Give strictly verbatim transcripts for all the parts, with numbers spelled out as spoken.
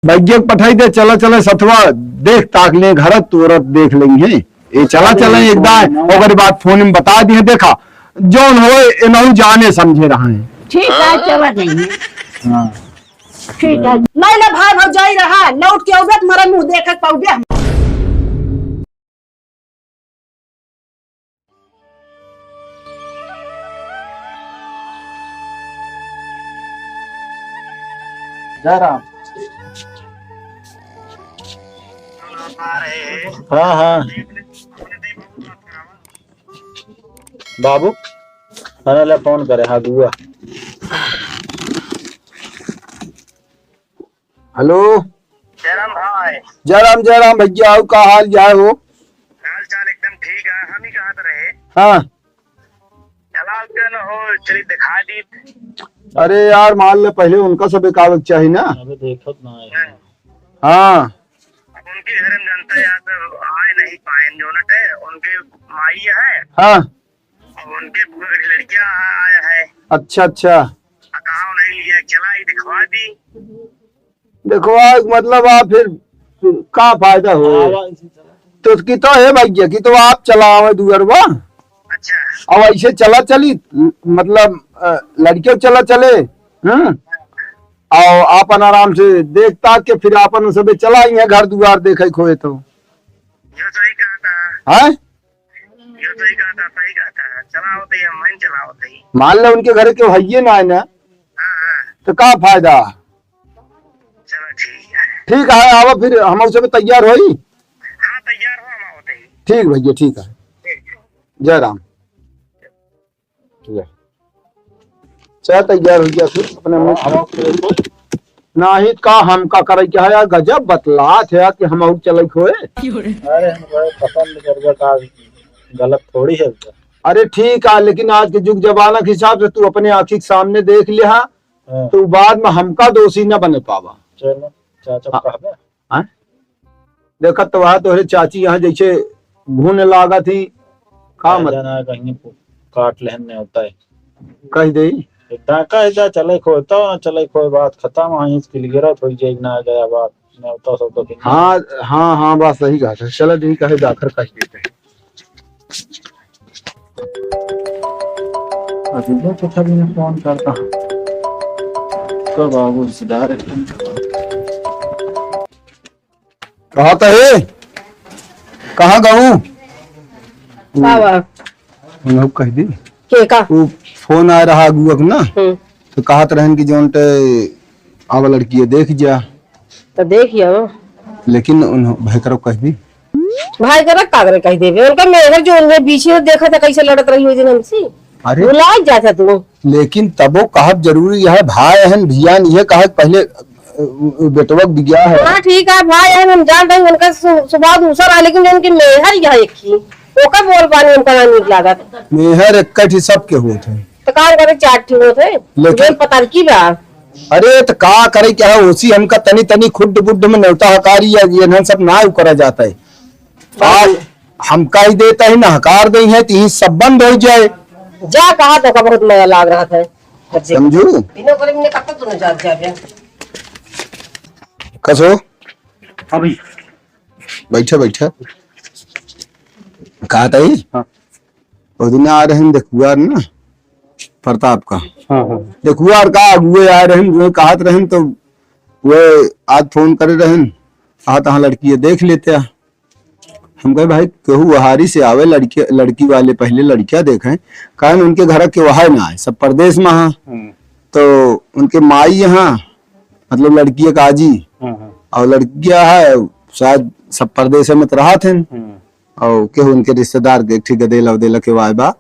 भैया के पठाई दे, चला चला सथवा, देख ताक ले घर, तुरत देख लेंगे। ये चला चला एक बार, ओकरे बाद फोन में बता दिए, देखा जौन होए, इनहू जाने समझे रहा है। ठीक है, चला जाइए। हाँ। ठीक है। नहीं ले भाई भौजाई रहा, लौट के अउबे तुम्हारा मुंह देखे के पाउबे हम। जय राम। हाँ, हाँ। बाबू, अरे ले फोन करे, हाँ, गुआ। हेलो। जय राम भाई। जय राम, जय राम भैया, आओ, का हाल चाल हो? हाल चाल एकदम ठीक है। हम ही कहत रहे। हाँ। चला के न हो, चली दिखा दी। अरे यार, मान ले, पहले उनका सब एक आवे के चाही ना। अबे देखत ना है। हाँ। अब उनके घर में जनता यार सब आए नहीं पाए, जो नटे उनके माई है। हाँ। अब उनके बुआ के लड़किया आया है। अच्छा, अच्छा। आ, गाँव नहीं लिया, चला ही दिखवा दी। देखो, आज मतलब आप फिर का फायदा हो? हाँ, भाई, इसी तरह। तो की तो है भैया, कि तो आप चला आवे दुअरवा। अच्छा। अब ऐसे चला चली, मतलब, अ, लड़के चला चले, हम्म? और आपन आराम से देख ताक के फिर आपन सबे चला आई है घर दुआर देखे खोए तो। यो सही कहा था। हैं? यो सही कहा था, सही कहा था। चला होते ही, हम वहीं चला होते ही। मान ले उनके घर के हइये ना है ना, हाँ, हाँ। तो का फायदा? चलो ठीक है। ठीक है, आवा फिर, हम उसे भी तैयार होई। हाँ, तैयार हो, हम आवत ही। ठीक भैया, ठीक है। ठीक। जय राम। ले। चल तैयार हो गया फिर अपने मुंह। हम, हम, नहीं का हम का करे क्या है यार, गजब बतलात है यार कि हम और चले खोए। अरे हम कहे पसंद करबे का, गलत थोड़ी है उसका। अरे ठीक है, लेकिन आज के जुग जमाना के हिसाब से तू अपने आँखी के सामने देख लिहा, हाँ। तो बाद में हमका दोषी न बने पावा। चलो, चाचा हाँ। कहबे। हाँ? देखत तो वहाँ तोहरे चाची यहाँ जैसे घूने लागत ही, का मत जाना कहीं काट लेहन नेवता है। कह दे। एक डाका है जा, चले खोए तो ना चले खोए, बात खत्म, वहीं से क्लियर हो जाए, ना गया बात, नेवता सब तो फिर हाँ, हाँ, हाँ, बात सही कहा था। चलो ठीक है, जाकर कह देते हैं। अभी वो कुछ अभी मैं फोन करता हूँ। कब आओगे रिश्तेदार? कहाँ तो है? कहाँ गऊ? का बा? उन्हों कह दी। के का? वो फोन आ रहा अगुआ के ना, हम्म। तो कहत रहन कि जौन ते आवा लड़की है, देख जा। तो देख जाओ। लेकिन उन्हों भाई करो कह दी। भाई करो का करे कह देबे? उनका मेहर जो उनमें बीच में देखा था कैसे लड़त रही हुई दिन हमसे। अरे। भुला जाता तू। लेकिन तबो कहब जरूरी है, भाई अहन भियान ये कहे पहले, अ, अ, बेटवा के बियाह है। हाँ, ठीक है, भाई अहन हम जान रहे, उनका सु-, स्वभाव दूसरा है, लेकिन उनकी मेहर यह एक ही, ओकर बोल बानी हमका ना नीक लागत। मेहर एक ही सबके होत है। तो काम करे चार ठी होत है, लेकिन लेकिन पता की बा। अरे तो का करे क्या है, उसी हमका तनी तनी खुड्ड बुड्ढ में नेवता हकारी है, ये सब ना करा जाता है। आज हम कह देता ही ना, हकार दे है, तो यही सब बंद हो जाए। जा कहा तो का बहुत मजा लाग रहा था। समझू? इन्हें बोले, "मैंने कब तक तूने जाग जाग है?" कसो? अभी। बैठा, बैठा। कहा था ही? हाँ। वो दिन आ रहे हैं देखुआर ना, प्रताप का। हाँ, हाँ। देखुआर का अगुए आ रहे हैं, वो कहत रहे हैं तो वो आज फोन करे रहे हैं, "आ तहाँ लड़की है, देख लेते आ।" हम कहे, "भाई, केहू वहारी से आवे, लड़के, लड़की वाले पहले लड़किया देखें, कारण उनके घर के वहार ना आए, सब परदेश में हाँ।" हम्म। तो उनके माई यहाँ, मतलब लड़की एक आजी, हाँ, हाँ। और लड़किया है, शायद सब परदेश में तो रहत हैं। हम्म। और केहू उनके रिश्तेदार के ठीक गदेला उदेला के वाय बा,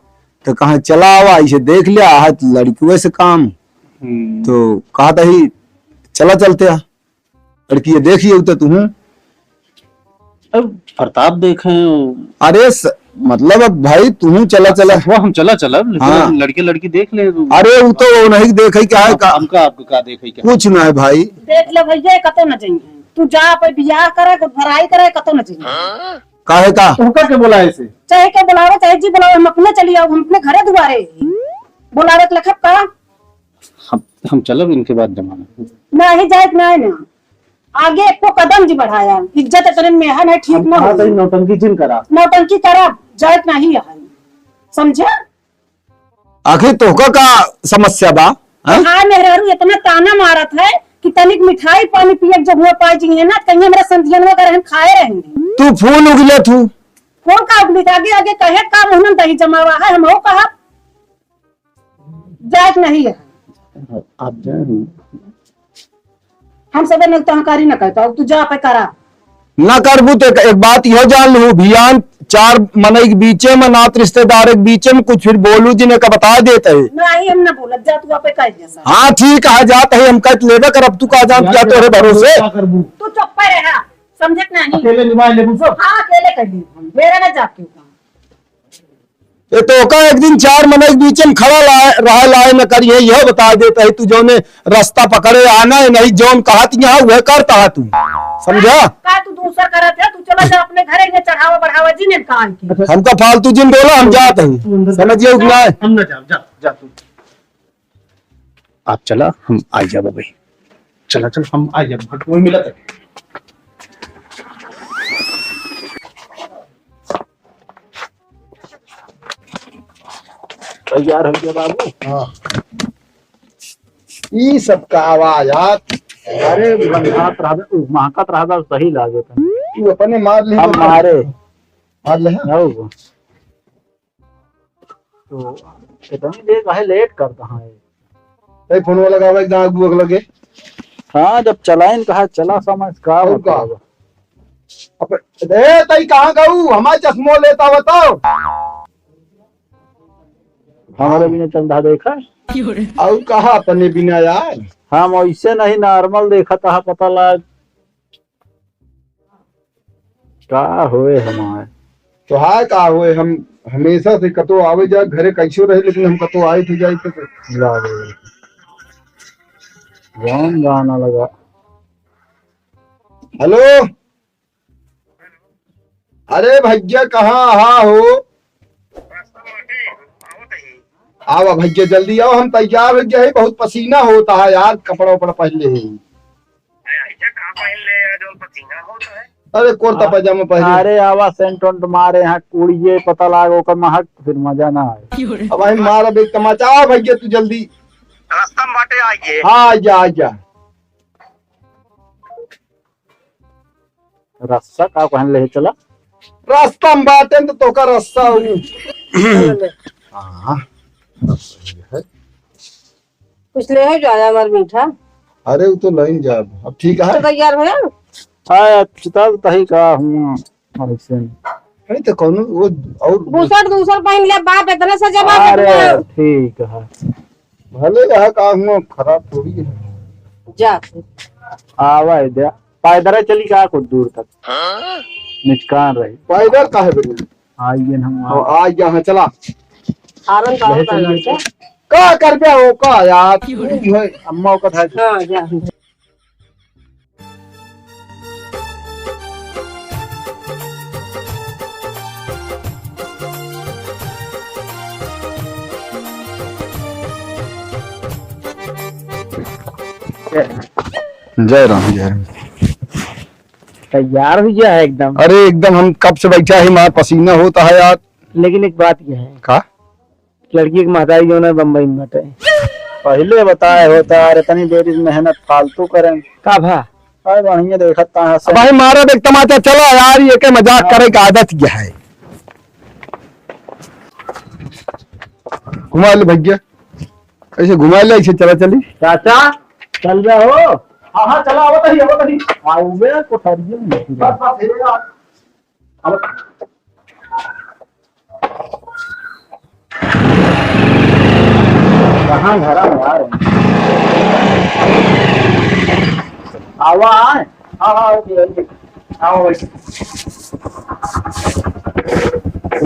तो कहा, "चला आवा, इसे देख लिया, है तो लड़कियों से काम।" हम्म। तो कहा था ही, "चला चलते आ।" लड़की ये देखिए तो तुहूँ। अब प्रताप देखे हो। अरे स-, मतलब अब भाई तुहूँ चला, चला। वो हम चला, चला, लेकिन हाँ। अब लड़के लड़की देख ले। अरे वो तो वो नहीं देखे क्या है हम-, का? हमका आपको का देखे क्या? कुछ ना है भाई। देख ले भैया, कतो न जाइए। तू जा पे बियाह करे, को भराई करे, कतो न जाइए। काहे का? तोहका के बोलाए से? चाहे के बोलावे, चाहे जी बोलावे, हम अपने चली आओ, हम अपने घरे दुआरे। बोलावे के लखब का? हम, हम चलब इनके बाद जमाना। नाही जाए के नाही ना। आगे एको कदम जी बढ़ाया, इज्जत इतने में है नहीं, ठीक हम ना कहा होई। तई नौटंकी जिन करा। नौटंकी करा, जायत नहीं है, समझे? आखिर तोहका का समस्या बा, हैं? हाँ, मेहरारू इतना ताना मारत है कि तनिक मिठाई पानी पिए के जो हुआ पाए जी है ना, कहीं हमरा संधियनवा का रहन खाए रहेंगे। तू फूल उगले थू। कौन का उगली? आगे आगे कहे का मुहनन दही जमावा है, हम हो कहा। जायत नहीं है। आप जाए। हम सबे नौटंकी न कर पाऊ, तू जा पे करा। ना करबू तो एक, एक बात यह जान लू, भियान चार मनई के बीचे में, नात रिश्तेदार के बीचे में कुछ फिर बोलू जिन्हें का बता देत है। नहीं, हम ना बोलब, जा तू आपे कर ले सब। हाँ ठीक है, जात है, हम कह लेबे करब, तू का जान क्या तोरे भरोसे। क्या करबू? तू चुप पे रहा, समझत नहीं। अकेले निभाए लेबू सब? हाँ, अकेले कर ली हम, मेरा ना जाके काम। ये तो का एक दिन चार मनई के बीच में खड़ा लाए, रहा लाए न करिए, यह बता देता है, तू जौने रास्ता पकड़े आना है, नहीं जौन कहत यहाँ वह करता है तू, समझा? का तू दूसर करत है, तू चला जा अपने घरे, ये चढ़ावा बढ़ावा जी ने काम की। हमका फालतू जिन बोला, हम जात हैं, समझिए उतना है। हम ना जाओ, जा, जा तू। आप चला, हम आ जाब भाई। चला, चल, हम आ जाब, वही मिला था। तैयार हो गया बाबू? हाँ। ई सब का आवाज यार? अरे, गंधात रहबे, उ, महकत रहबे, सही लागे तनी। तू अपने मार ले हम तो। मारे। मार ले, हाँ। हौ। तो इतनी देर काहे लेट करता है? ए, फोनवा लगावा, एकदम आगू अगला के। हाँ, जब चलाइन कहा, चला समझ का और का? मतलब? अब, ए, तई कहाँ गऊ? हमार चश्मो लेता बताओ। हमारे बिना चंदा देखा? और कहा अपने बिना यार? हम ऐसे नहीं, normal देखा था, पता लग का होए हमार? तोहार का होए, हम हमेशा से कतो आवे जाए, घरे कैसो रहे, लेकिन हम कतो आए थे जाए थे। ला रे। कौन गाना लगा? हेलो, अरे भैया, कहाँ आहा हो? आवा भैया, जल्दी आओ, हम तैयार हो गए हैं, बहुत पसीना होता है यार, कपड़ा उपड़ा पहन ले हैं। अरे, कुर्ता हाँ। पजामा पहन ले। अरे, आवा सेंट वेंट मारे, यहाँ कुड़िए पता लाग, ओकर महक, फिर मजा ना आए। अब भाई, मार अब एक तमाचा। आ भैया, तू जल्दी। रास्ता में बाटे, आइए। हाँ, आ जा, आ जा। रस्सा का पहन ले चला? रास्ता में बाटे तो तोका रस्सा हो। हाँ। कुछ ले हो जाए हमार मीठा। अरे, वो तो लाइन जाब। अब ठीक है। तो तैयार हो जाओ। हाँ, चिता तो तही का हूँ, ऐसे। अरे, तो कौनो वो और बुसट दूसर पहन ले, बाप इतना सा जवाब अरे, इतना। ठीक है। भले रहा का हुआ, खराब थोड़ी है। जा। आवा है द्या। पैदल चली का कुछ दूर तक? निचकान रही। पैदल काहे बनी? आइए हम हाँ, आ गया, हाँ, चला। हारन का यही होता है चलिए। क्या? का कर पे हो का यार? तू है अम्मा का था। हाँ, जा। जय राम, जय राम। तैयार हो गया है एकदम। अरे एकदम, हम कब से बैठा है, हमारा पसीना होता है यार। लेकिन एक बात यह है। का? लड़की के महतारी जो है बम्बई में बाटे। पहले बताए होता यार, इतनी देर मेहनत फालतू करें। का भा? अरे बढ़िया देखत ता है अब भाई मारा देख तमाचा, चला यार, ये के मजाक हाँ। करे का आदत क्या है? घुमा ले भैया, ऐसे घुमा ले, ऐसे चला चली। चाचा, चल रहे हो? हाँ, हाँ, चला, आवत ही, आवत ही। आओ बे, कोठरिया में। बस, बस, हे यार। अब कहाँ घरा में आ रहे हैं? आवा आए। हाँ, हाँ, ओके, ओके। आओ, ओके।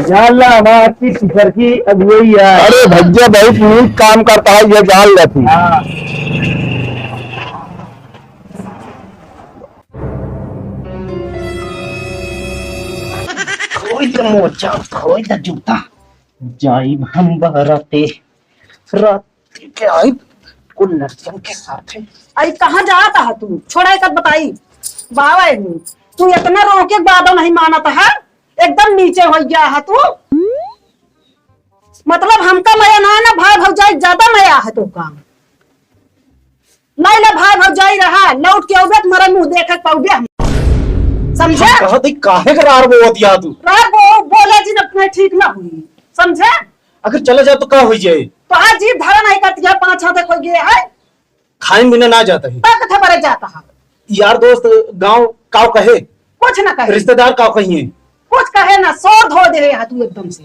जान ला, हमारा आपकी टीचर की अगुवाई है। अरे भैया, बहुत नीक काम करता है ये, जान लेती। हाँ। खोई त मोजा, खोई त जूता, जाइब हम बहराते, रात के आइब कुल लड़कियन के साथे। अरे कहाँ जात है तू? छोड़ा एक बात बताई। बावे हूँ। तू इतना रोके के बादो नहीं मानत है, एकदम नीचे हो गया है तू। मतलब हमका मया ना, ना भाई भौजाई ज्यादा मया है तो का? नहीं ले भाई भौजाई रहा, लौट के अउबे तुम्हारा मुंह देखे के पाउबे हम। समझे? हम कहत हई काहे के रार बोवत या तू? रार बो-, बोले जिन अपने ठीक ना हुई। समझे? अगर चला जाओ तो का हो जाए? तो आज जीभ धरा नहीं करती है, पाँच हाथ खोई गए है। खाइन बिना ना जाता है। तब कथा बरे जाता है। यार दोस्त गांव काव कहे? कुछ ना कहे। रिश्तेदार काव कहिए? कुछ कहे ना, शोर धो दे है तू एकदम से।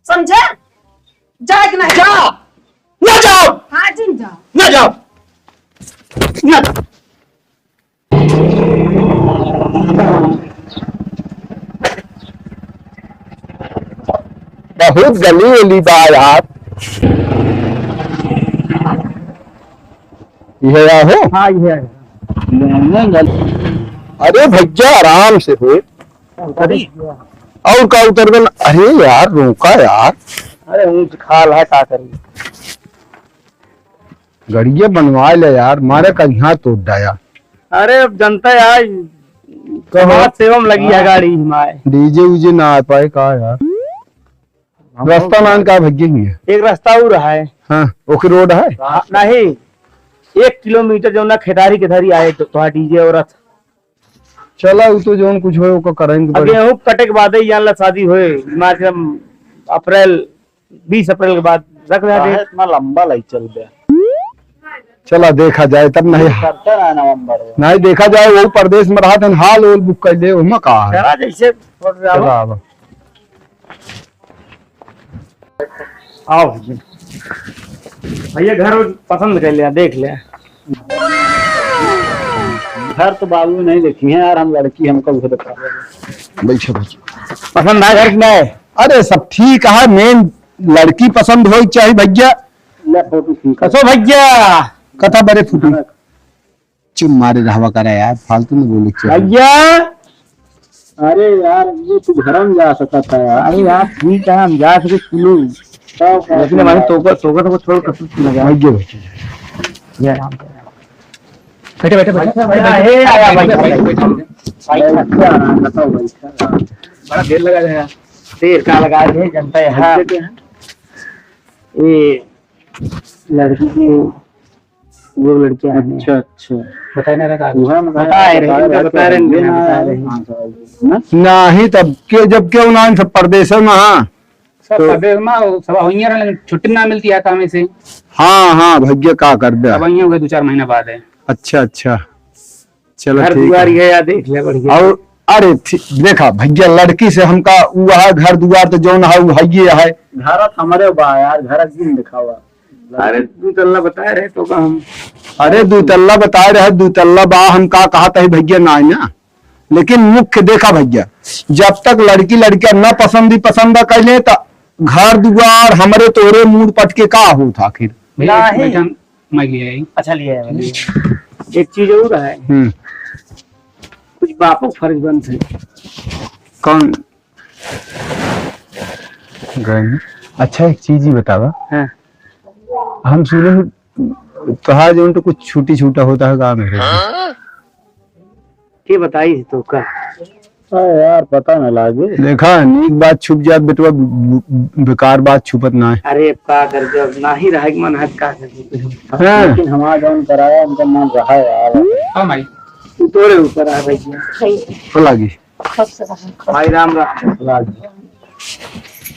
समझे? जाए कि नहीं? जा! ना जाओ! हाँ, जिन जाओ। ना जाओ! ना जाओ! बहुत गली उली बा यार। ये आहो? हाँ, ये है। अरे भैया, आराम से हो। अरे। और का उतर गल? अरे यार, रोका यार। अरे, ऊंच खाल है, का करी? गड़िया बनवा ले यार, मारे का यहाँ तोड़ डाया। अरे, अब जनता है आज, कहो। समाज सेवा में लगी है हाँ। गाड़ी माए। DJ उजे ना आ पाए का यार? हम रास्ता लोग नान का भग्गे हुई है। एक रास्ता और है। हाँ, ओके रोड है। हाँ, नहीं, एक किलोमीटर जो ना खेतारी के धरी आए तो, तो DJ और रथ। चला, उ तो जौन कुछ होए, ओका करेंगे अब बड़े। गेहूं कटे के बाद ही यहाँ ला शादी होए, मार्च में, अप्रैल, बीस अप्रैल के बाद रख दे काहे दे। इतना लंबा लाई चल बे? चला, देखा जाए तब नहीं। करता ना नवंबर में। नहीं, देखा जाए, वो परदेश में रहत हन, हाल ओल बुक कर ले, ओमा का है? चला, जैसे चला, अब। आओ भैया। भैया, घर पसंद कर लिया, देख लिया। घर तो बाबू नहीं देखी है यार, हम लड़की हमको उधर दिखा दे। बैठो, बैठो। पसंद आया घर कि नहीं? अरे, सब ठीक है, मेन लड़की पसंद होई के चाही भैया। ले, फोटो खींच। कसो भैया? कथा बरे फोटो। हाँ। चुप मारे रहवा करा यार, फालतू में बोले के चाही। भैया! अरे यार, ये तू घर में जा सकता था यार। अरे यार, ठीक है, हम जा सके चलो। तो क्या लेकिन हमारे यार? तोका, तोका तो छोड़ कर कुछ लगा। भैया, भैया। ये आराम से। बैठे, बैठे, बैठे। अच्छा, भैया, हे आया भाई। बैठो, बैठो, बैठो। भाई, अच्छा, आराम, बताओ भाई, अच्छा, आराम। बड़ा देर लगा है यार। देर का लगा है, जनता है। हाँ। ये लड़की की वो लड़कियां हैं। अच्छा, अच्छा। बताए ना रहा। वहाँ में बता रहे हैं, बता रहे हैं, बता रहे हैं, बता रहे हैं। हाँ, हाँ। नहीं, तब के, जब क्यों ना, सब परदेश में, हाँ। सब तो परदेश में, वो सब वहीं रहे, लेकिन छुट्टी ना मिलती है काम से। हाँ, हाँ, भैया, का कर दे? अब वहीं हो गए, दो चार महीना बाद है। अच्छा, अच्छा। चलो, घर ठीक दुआर है। ये यार, देख ले, बढ़िया। और, अरे, थी-, देखा, भैया, लड़की से हमका, वह घर दुआर तो जौन है, वो है, ये है। घर हमारे बा यार, घर जिन दिखावा। अरे, दू तल्ला बताए रहे तो का हम? अरे, दू तल्ला बताए रहे, दू तल्ला बा, हम का कहत है भैया, ना, ना। लेकिन मुख्य देखा भैया, जब तक लड़की लड़किया ना पसंद ही पसंद कैले, त घर दुआर हमरे तोरे मूड़ पटके का होत आखिर? भैया, एक नहीं। बैठा, मैं लिया है। अच्छा, लिया है, लिया है। एक चीज और है। हम्म। कुछ बापो फर्ज बनत है। कौन? गए नहीं। अच्छा, एक चीज ही बतावा। हाँ। हम सुने तोहार जौन तो कुछ छुट्टी छूटा होता है गाँव में। के बताई तो का? अरे यार, पता न लागे। देखा, नीक बात छुप जात बेटवा, ब-, ब-, बेकार बात छुपत ना है। अरे, अब का कर, जब नाही रहे के मन है, का कर दे हम? हाँ। लेकिन हमारा जौन कराया, उनका मन रहा यार। हाँ भाई। तू तोरे ऊपर आ भैया। सही। तो लागी। खुश रहो। भाई राम राम। लागी।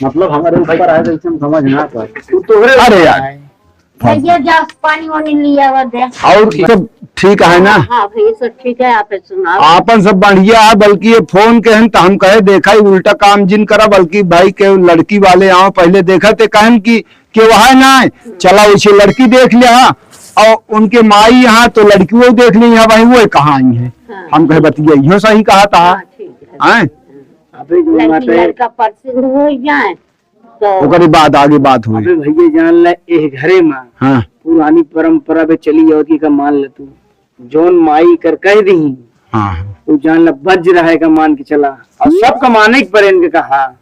मतलब हमारे ऊपर आए तो इसे हम समझ ना पाए। तू तोरे अरे ऊपर यार। आए। भैया, जा पानी वानी लिया हुआ दे। और सब ठीक है ना? हाँ भैया, सब ठीक है, आप सुनाओ। आपन सब बढ़िया है, बल्कि ये फोन के हन त हम कहे, देखा, ये उल्टा काम जिन करा, बल्कि भाई के लड़की वाले आओ, पहले देखा ते कहन कि, कि वह ना है, चला वैसे लड़की देख लिया, हाँ, और उनके माई यहाँ तो लड़कियों देख ली, यहाँ भाई वो कहाँ आई है? हाँ। हम कहे, बतिया, इहो सही कहा था। हाँ, ठीक है। हैं? अबे जो लड़की बात है लड़का पसंद हो जाए, तो ओकरे बाद आगे बात होई। अबे भैया जान ले, एह घरे में हाँ। पुरानी परंपरा पे चली आवत की का मान ले तू, जौन माई कर कह दी, हाँ। तू जान ले बज रहा है का मान के चला, और सबका माने के परे इनके कहा।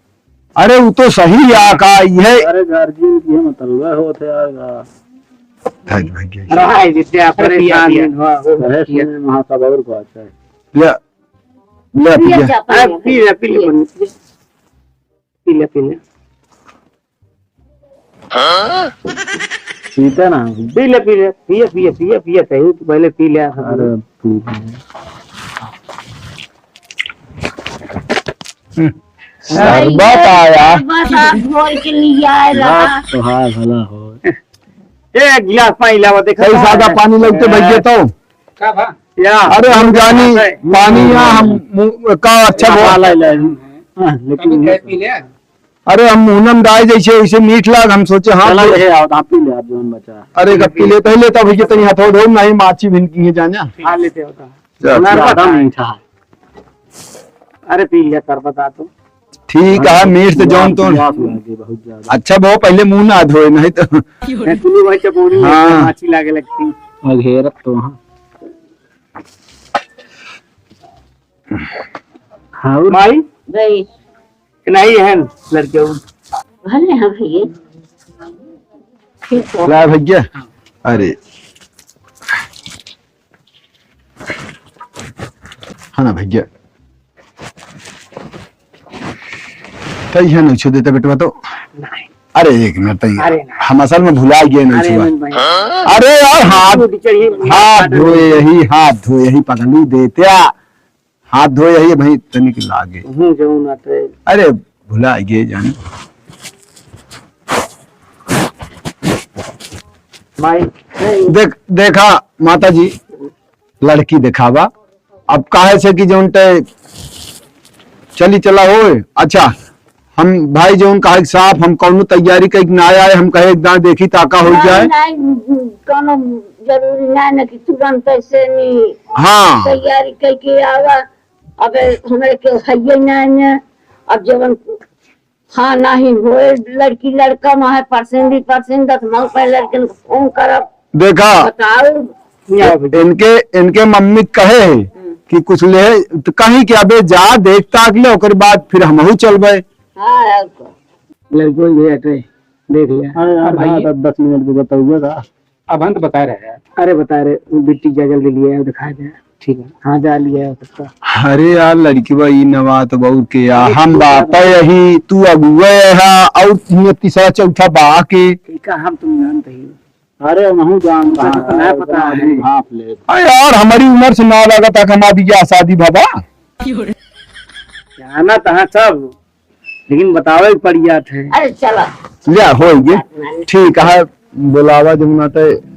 अरे वो तो सही है का, ये अरे गार्जियन की है मतलब होत है यार का। भाई, भाई, ये रहा है जितने आप अरे पिया, परेशान पिया। हैं, हाँ, वो अरे सुने महासभा और को अच्छा है। ले, ले, पी ले। जा, पी ले, पी ले, पी ले। पी ले, पी ले। पीते ना। पी ले, पी ले, पिए, पिए, पिए, पिए, सही, तू पहले पी ले। अरे, पी ले। हम्म। शरबत आया। शरबत आप घोल के लिए आए रहा। बात तो है, भला हो। ए, एक गिलास पानी लावा, देखा कई तो सादा है। पानी लगते भैया तो। का बा? या। अरे हम जानी है। पानी या हम मु-, का अच्छा हाँ, बहुत। ला, ला, हाँ, लेकिन अभी ये कह पी ले। अरे हम मुहनम डाल जैसे वैसे मीठ लाग, हम सोचे हाँ चला दो। ले आओ, आप पी ले, आप जौन बचा। अरे कब पी ले, पहले तो भैया तनी हाथ धो, नहीं माची भिन की जाना। हाँ, लेते होता। चल, ज्यादा मीठा है। अरे पी लिया कर बता तू। ठीक है, मीठ तो जौन तो। प्यास लगे बहुत ज्यादा। अच्छा, बहुत पहले मुंह ना धोए, नहीं तो। मैं तू भाई चपोरी है, हाँ। माची लागे लगती। अघेरत तो हाँ। हाँ, और? माई? गई। नहीं है लड़के वो। भले हाँ भैया। ठीक हो। ला भैया। अरे। है ना भैया? तई है नहीं छो देता बेटवा तो। नहीं। अरे एक मिनट तई। अरे नहीं। हम असल में भुला गए नहीं अरे छुआ। नहीं भाई। अरे यार हाथ, वो बिचारी हाथ हाथ धोए यही, हाथ धोए यही पगली देत्या। हाथ धोए यही भाई तनिक लागे। हूँ जाऊँ ना तो। अरे भुला गए जाने। भाई। देख, देखा माता जी, लड़की देखावा। अब काहे से कि जौन ते चली चला होए। अच्छा, हम भाई जौन कहे कि साफ, हम कौनो तैयारी कइके ना आए, हम कहे एक दाएं देखी ताका हो जाए। नहीं, नहीं, कौनो जरूरी नहीं ना कि तुरंत ऐसे नहीं हाँ। तैयारी कइके आवा। अब हमारे के हइये नहीं है। अब जवन हाँ, नहीं होए, लड़की लड़का वहाँ परसेंट ही परसेंट, दस मऊ पे लड़कन को फोन करब। देखा, बताओ। ए-, इनके, इनके मम्मी कहे है हम्म। कि कुछ ले, तो कहीं कि अबे जा, देख ताक ले, ओकर बाद फिर हमहू चलबे। हाँ, और का। लड़को ही भेज रहे, देख ले। अरे यार, हाँ, भाई। हाँ, दस, दस मिनट के बताइएगा। अब हम तो बता रहे हैं। अरे बता रहे, बिट्टी जा जल्दी लिए आओ, दिखा दे। ठीक है। हाँ, जा लिए आओ सबका। अरे यार, लड़की बा, ई नवा तो बहुत के यार, अरे हम तू बात क्या यही, तू अगुए है, और तीसरा चौथा बा के। ठीक है, हम तुम जानते ही। अरे, वहू जानता तुमको है, नहीं पता इतना है। आदमी भाप ले। अरे यार, हमारी उम्र से ना लगा था कि हमारी बियाह शादी भवा। जाना तो है सब। लेकिन बतावे के पड़ जात है। अरे चला। ले, हो गए। ठीक है, बुलावा जमुना ते।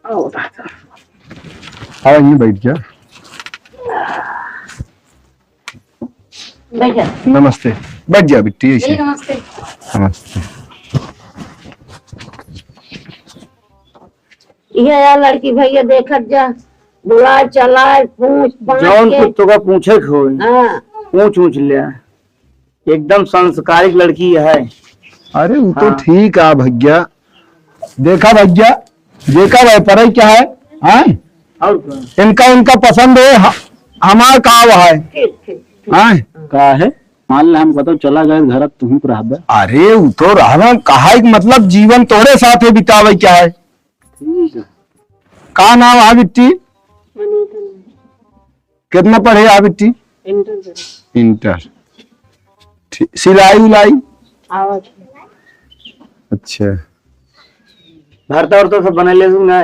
आओ, आओ, यहीं बैठ जा। बैठ जा। नमस्ते। बैठ जा बिट्टी, ऐसे। जी, नमस्ते। नमस्ते। ये यार लड़की भैया देखत जा, बुलाए, चलाए, पूछ, पाछ जौन के। कुछ तोका पूछे के होई, हाँ। पूछ, पूछ ले। एकदम संस्कारिक लड़की है। अरे, वो तो हाँ। ठीक है भैया। देखा भैया, देखा भाई, पर क्या है? हाँ? और क्या? इनका, इनका पसंद है, ह-, हमार का वो है? ठीक, ठीक, ठीक। हाँ? का है? मान ले, हम कतौ चला गए, घर अब तुहूँ के रहबे। अरे, वो तो रहबे, कहा है कि मतलब जीवन तोहरे साथे बितावे क्या है? ठीक है। का नाम है बिट्टी? अनीता। कितना पढ़े आ बिट्टी? इंटर पढ़े। इंटर। ठीक। सिलाई उलाई? आवत है। अच्छा। भरता उरता सब बनाई ले तू ना?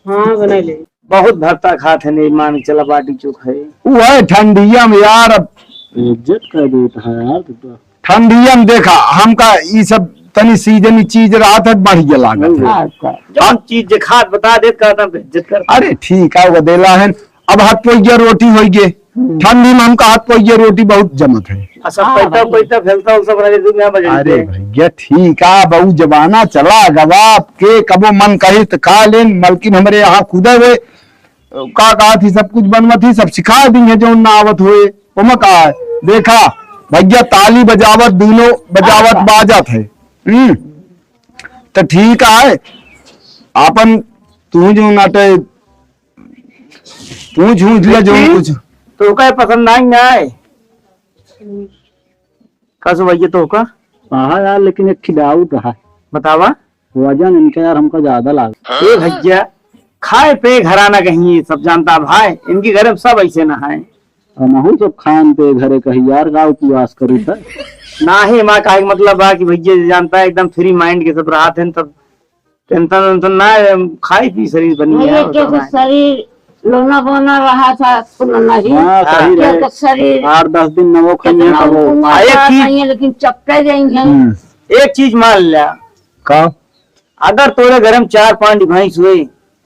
हाँ, बनाई ले। बहुत भरता खात है, नहीं मान के चला, बाटी चोखा है। वो है ठंडिया में यार, अब इज्जत कर देता है यार तू तो। ठंडिया में देखा, हमका ई सब तनी सीजनी चीज रहत है, बढ़िया लागत है। हाँ, का। जौन चीज जे खात बता देत, कहता हम इज्जत करता। अरे ठीक है, वो देला है। अब हाथ पोइया रोटी होइगे। हम्म। ठंडी में हमका हाथ पोइया रोटी बहुत जमत है। आ, सब हाँ, पैसा, भाई। पैसा फैलता, वो सब रहे, दुनिया में अरे जमते। भैया, ठीक है, अब ऊ जमाना चला गवा, अब के कबो मन कही तो खा लेन, मलकिन हमरे यहाँ खुदे हुए, का कहा थी, सब कुछ बनवा थी, सब सिखा दी है, जो ना आवत हुए। ओमा का है? देखा भैया, ताली बजावत, दूनो बजावत अच्छा। बाजत है। हम्म, तो ठीक है, आपन तू जो नाटे पूछ, पूछ ले जो कुछ। तो का पसंद आई ना है? का सो भैया तो का? हाँ यार, लेकिन एक ठे doubt है। बतावा। वजन इनका यार हमका ज्यादा लाग। ए भैया, खाए पे घराना कहीं, ये सब जानता भाई, इनकी घर में सब ऐसे ना है। हमहू सब खान पे घरे कही यार, का उपवास करी था? नाही, माँ कहे के मतलब बा कि भैया जानता है, एकदम free mind के सब रहत हैं, तब tension वेंशन ना है, खाई पी शरीर बनी भैया, है, क्योंकि शरीर लोना बोना रहा था, सुनो नहीं। हाँ, सही रहे। क्योंकि शरीर आठ दस दिन न वो खाइए, कितना ना वो। उमर आ, एक का चीज खाइए, लेकिन चपके जाएंगे। हम्म। एक चीज मान लिया। का? अगर तोरे घर में चार पांच भैंस हुए,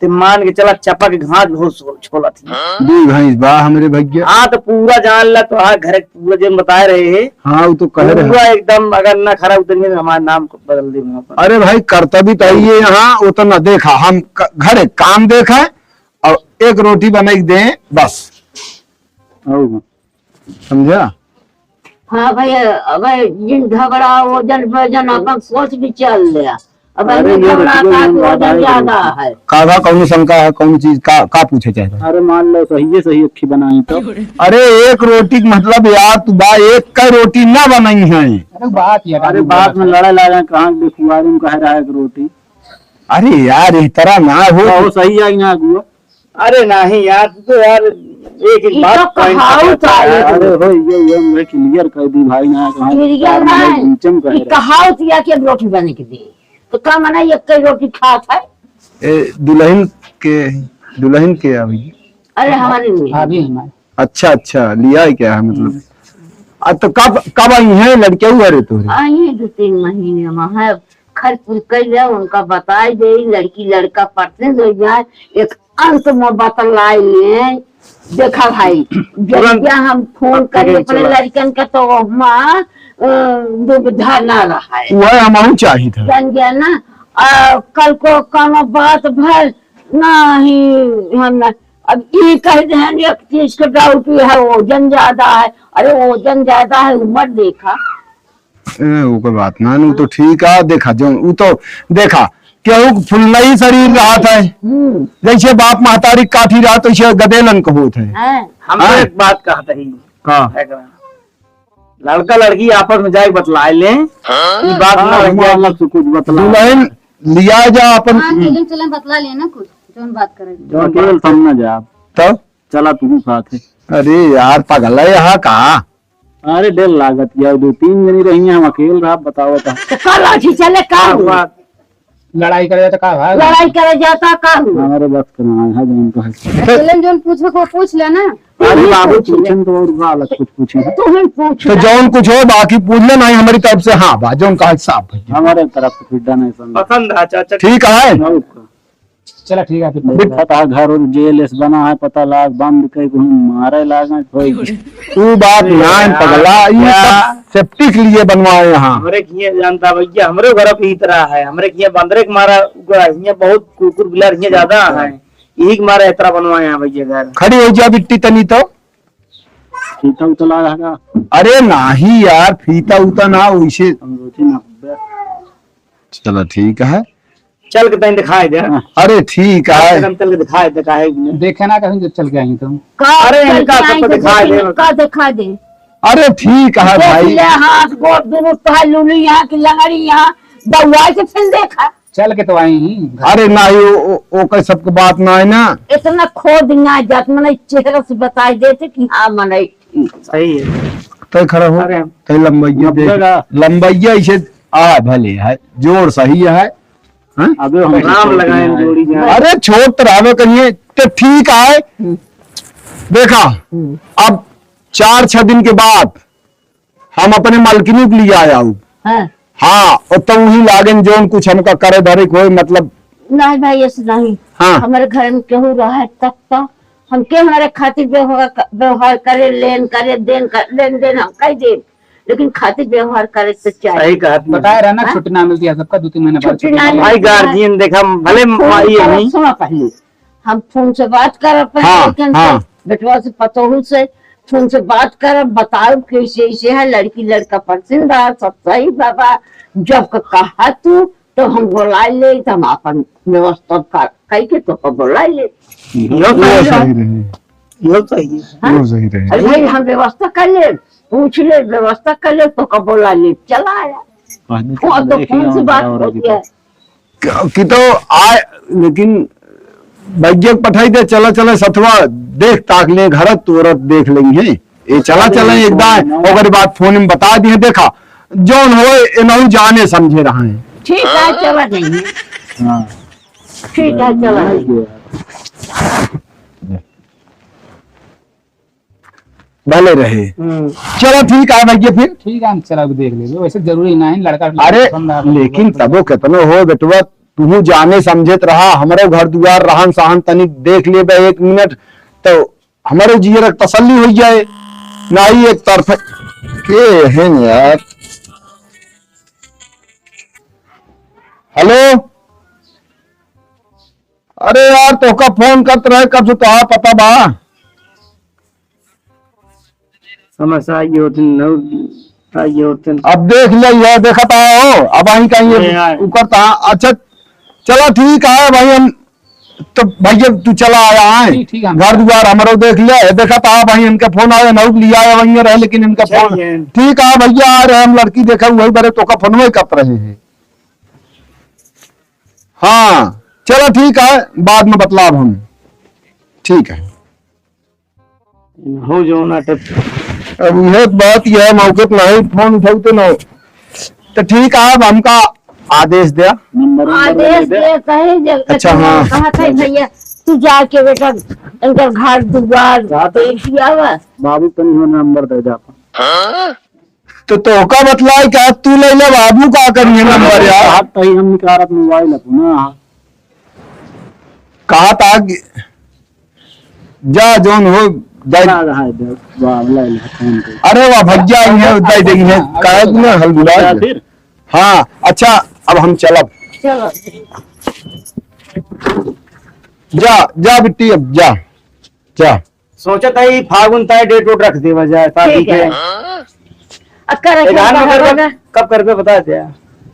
ते मान के चला चपा के घास बहुत छो-, छोला थी। दू भैंस बा हमरे भैया। हाँ, तो पूरा जान ला, तो हाँ, घर के पूरा जन बताए रहे हैं। हाँ, वो तो कह रहे हैं। पूरा एकदम, अगर ना खरा उतरेंगे तो हमारा नाम को बदल दे वहाँ पर। अरे भाई, करता भी तो है ये यहाँ, वो तो ना देखा, हम क-, घर एक काम देखा और एक रोटी बना के दें, बस। और समझा? हाँ भैया, अबे जिन झगड़ा, वजन वजन अपन सोच विचार ले। अब अरे ये झगड़ा का वजन ज्यादा है। का बा, कौन शंका है, कौन चीज का, का पूछे चाहे? अरे मान लो सही है, सही अच्छी बनाई तो। अरे एक रोटी के मतलब यार, तू बा एक का रोटी ना बनाई है। अरे बात यार, अरे बात में लड़ा लगा, कहाँ के खुआरे में कह रहा है एक रोटी। अरे यार, इस तरह ना हो। बहुत सही है यहाँ अगुआ। अरे नाही यार, तू तो यार एक एक ई बात तो point कहावत पकड़ता है। अरे हो, ये, ये मैं clear कर दी भाई ना, कहाँ clear ना है। घुमचम कह रहे। कहावत या के रोटी बने के दी, तो का मना एक कई रोटी खात है? ए, दुल्हन के, दुल्हन के अभी? अरे हमारे नहीं। अभी हमारे। अच्छा, अच्छा, लिया है क्या है मतलब? हम्म। आ, तो कब, कब आई हैं लड़के हुआ रे तोरे? आई हैं दो तीन महीने में है। खर्च उर्च कइले, उनका बताई दे, लड़की लड़का पसंद हो जाए, एक अंत में बतलाई ले। देखा भाई, तुरंत जब हम फोन करी अपने लड़कन का तो माँ, अ, दुविधा ना रहा है। वह हमहू चाहित है। जान गया ना, आ, कल को कौनो बात भर, नहीं, हम ना, अब ई कह देहन एक चीज के doubt ई है, वजन ज्यादा है। अरे वजन ज्यादा है, उम्र देखा। ए, ओकर बात ना, उ तो ठीक है, देखा, जो, उ तो, देखा, केहू के फुलनई शरीर रहत है, हम्म। जैसे बाप महतारी काठी रहत, वैसे गदेलन के होत है। हाँ। हम तो हाँ। एक बात कहत ही। का? एकरा। लड़का लड़की आपस में जाके बतलाए लें, हाँ। ई बात ना हाँ, रह जाए। अलग से कुछ बतला। दुल्हन लिया जा अपन। हाँ, दुल्हन चलन बतला लेना कुछ, जौन बात करे। जौन अकेल हम ना जा। तब? चला तू साथ है। अरे यार, पगला यहाँ का? अरे, डर लागत यार, दो तीन जनी रही हैं, हम अकेल रहा, बताओ तो। तो का लाठी चले, का हुआ? लड़ाई करे तो का भाई? लड़ाई करे जाता, का हुआ? हमारे बस के ना है, जौन कहे। अकेले जौन पूछे को पूछ लेना। अरे बाबू, पूछन तो और का अलग कुछ पूछे। तू ही पूछ तो ले। जौन कुछ हो, बाकी पूछ ले, नहीं हमारी तरफ से हाँ बा, जौन कहे साफ है। हमारे तरफ से फिर डन है, समझ। पसंद है, चाचा। ठीक है। और का? चला ठीक है, फिर बैठा था, घर और जेल एस बना है, पता लाग, बंद कई को हम मारे लागे, कोई। तू बात अरे ना है, यार, पगला, ये क्या? सब safety के लिए बनवाए यहाँ। हमरे किए जानता भैया, हमरे घर पे ही तरह है, हमरे किए बंदरे के मारा, हियाँ बहुत कुकुर बिलार हियाँ ज्यादा है, यही के मारा इतना बनवाए हैं भैया घर। खड़ी हो जा बिट्टी तनी तो। फीता उता लगा है का? अरे नाही यार, फीता उता ना, वैसे हम रोटी ना। चला ठीक है। चल के तनी दिखाई दे। अरे ठीक है। कम चल के दिखाई दे, काहे के लिए? देखे ना कहीं जब चल के आई तुम। का अरे चल इनका के आई सबको तो दिखाई देख दे। ले, का दिखा दे? अरे ठीक है देख भाई। ले, हाथ गोड़ दुनू तोहार लूली यहाँ की लंगड़ी यहाँ दौड़ाई के फिर देखा। चल के तो आई ही घर। अरे नाही, ओ, ओ, ओकर सबके बात ना है ना। इतना खोद ना जात, मने चेहरा से बताई देते कि हाँ, मने ठीक। सही है। तय खड़ा हो, अरे। तय लंबैया देख, लंबैया। लंबैया इसे आ भले है, जोड़ सही है। हाँ? अबे हम राम लगाए जोड़ी जाए। अरे छोट रहबे करिए, तो ठीक आए। हम्म। देखा, हम्म। अब चार छह दिन के बाद हम अपने मलकिनी के लिए आया हूँ। हाँ। हाँ, और तब वही लागन जोन कुछ हमका करे धरे के होए, मतलब। नहीं भाई, ऐसे नहीं। हाँ। हमारे घर में केहू रहे तब तो हम के हमारे खातिर व्यवहार क-, व्यवहार करे, लेन करे, देन कर, लेन देन हम कह दे, लेकिन खातिर व्यवहार करे तो चाहिए। सही कहा तुमने। बताए रहा ना, हाँ? छुट्टी ना मिलती है सबका, दो तीन महीने बाद छुट्टी छुट्टी ना ना मिलती। भाई गार्जियन देखा, भले फोन माई है करो, नहीं। सुनो पहले, हम फोन से बात करब पहले हाँ, लड़कन से, हाँ। बेटवा से, पतोहू से, फोन से बात करब, बताओ कैसे ऐसे है, लड़की लड़का पसंद है, सब सही बाबा। जब क-, कहा तू, तो हम बोला ले, तो हम अपन व्यवस्था कर, कह के तो बोला ले। यो वो सही सही रहे। रहे। यो सही है। हाँ? यो सही रहे। अरे भाई, हम व्यवस्था कर ले, पूछ ले, व्यवस्था कर ले, तो कब बोला ले, चला आया। पहले वो तो तो देखे फोन से यहाँ बात बड़ा हो रही गया। कि, कि तो आ, लेकिन भैया के पठाई दे, चला, चला सथवा, देख ताक ले, घर तोरत देख लेंगे। ये चला, अरे, चला, एक दाए, फोन ना। ओकरे बाद फोन में बता दिए, देखा, जौन हो, ये नहु जाने समझे रहा है। ठीक है, चला जाइए। हाँ। ठीक है, चला जाइए। भले रहे। हम्म। चलो ठीक है भैया फिर। ठीक है, हम चला के देख लेबे। वैसे जरूरी ना है, लड़का अरे, पसंद आवे, लेकिन पसंद तबो केतनो हो बेटवा, तू जाने समझत रहा, हमरो घर दुआर रहन सहन तनिक देख लेबे एक मिनट, तो हमरो जियरा के तसल्ली हो जाए। नाही एक तरफ के है यार। हेलो, अरे यार, तोहका फोन करत रहे, कब से तोहार पता बा? समस्या आई होती, नौ आई होती। अब देख ले, ये देखत आवा हो, अब आई कहीं अरे यार। उकर ता। अच्छा, चला ठीक है भाई, हम तो भैया तू चला आया है। ठीक, ठीक है। घर दुआर हमरो देख ले, देखत आवा भाई, इनका फोन आया, नौक लिया आया, वहीं रहे, लेकिन इनका फोन। ठीक है भैया, आ रहे हम, लड़की देखा, वही बरे तोहका फोन वही करत रहे हैं। हाँ, चलो ठीक है, बाद में बतलाब हम। ठीक है। हो जो नाटक। अब यह बात यह मौके पे नहीं फोन उठाऊ तो ना। तो ठीक है, अब हमका आदेश दिया। नंबर, नंबर आदेश दे दे। देता है जब अच्छा, हाँ। कहा था भैया, तू जाके बेटा इनकर घर दुआर देख लिया बा। बाबू तनी हो नंबर दे दे अपन। तो तोहका बतलाई का, तू ले ले बाबू का करिए नंबर यार। हाथ तही हम निकारत मोबाइल अपना। कहा था कि जा जौन हो, दे। ला रहा है, दे। वाह, ले ले, फोन पे। अरे वाह, भैया, ये दे देंगे, काहे तू ना हल बुला। फिर? हाँ, अच्छा, अब हम चलब। चलो। जा, जा बिट्टी, अब जा, जा। सोचत है फागुन तय डेट वेट रख देवा जाए शादी ठीक के। है। अक्का रखे ए, धान में कहाँ करबे, होगा? कब करबे बता दे।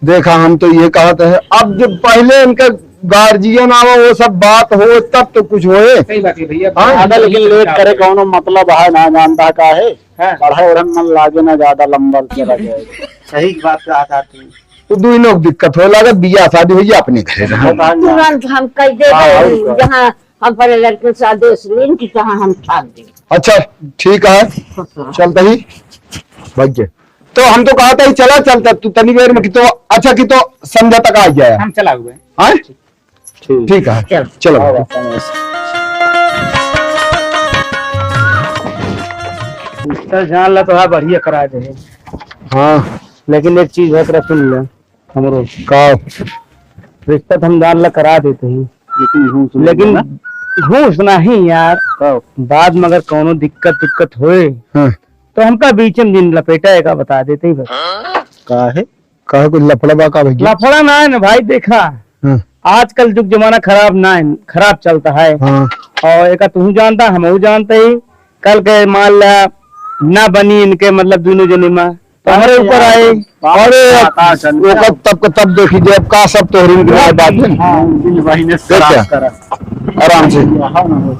देखा, हम तो ये कहत है, अब जब पहले इनका गार्जियन आवा, वो सब बात हो, तब तो कुछ होए। सही बात है भैया। हाँ? ज्यादा लेकिन लेट करे कौनो मतलब है ना, जानता का है? हाँ। पढ़ाई ओढ़न मन लागे ना, ज्यादा लंबा चला जाए। सही बात कहा था तू। तो दुइनों को दिक्कत हो लागत, बियाह शादी होइए अपने घरे रहो। तुरंत हम कह दे हाँ, रहे हैं, और क्या? जहाँ हम अपने लड़के से आदेश लें कि कहाँ हम ठान दें। अच्छा, ठीक है, हाँ। चलते ही भाग्य। तो हम तो कहा था ही चला चलता, तू तनी देर में कि तो अच्छा कि तो संध्या तक आ जाए। हम चला हुए। हाँ? ठीक। ठीक है, चल। चलो। हाँ, बाबा। रिश्ता जान ला तो हाँ बढ़िया करा दे। हाँ। लेकिन एक चीज है, तेरा सुन ले। हमरो। का? रिश्ता तो हम जान ला करा देते ही। लेकिन घूस नहीं लेकिन ना? घूस नहीं यार। का? बाद में अगर कौनो दिक्कत दिक्कत होए, हाँ। तो हमका बीच में दिन लपेटा है का बता देते ही बस। का है? काहे कुछ लफड़ा बा का भैया? लफड़ा ना है ना भाई, देखा। हाँ। आजकल जुग जमाना खराब ना है, खराब चलता है। हाँ। और एका तू जानता, हम जानते ही। कल के मान ला ना बनी इनके, मतलब दोनों जने में, तो हमरे ऊपर आए। अरे, का, का चल ओकर तब के तब देखी जे, अब का सब तोहरी इनके बात है। हाँ, दिल बहिने देख खराब क्या? करा। आराम से। हाँ, ना हो।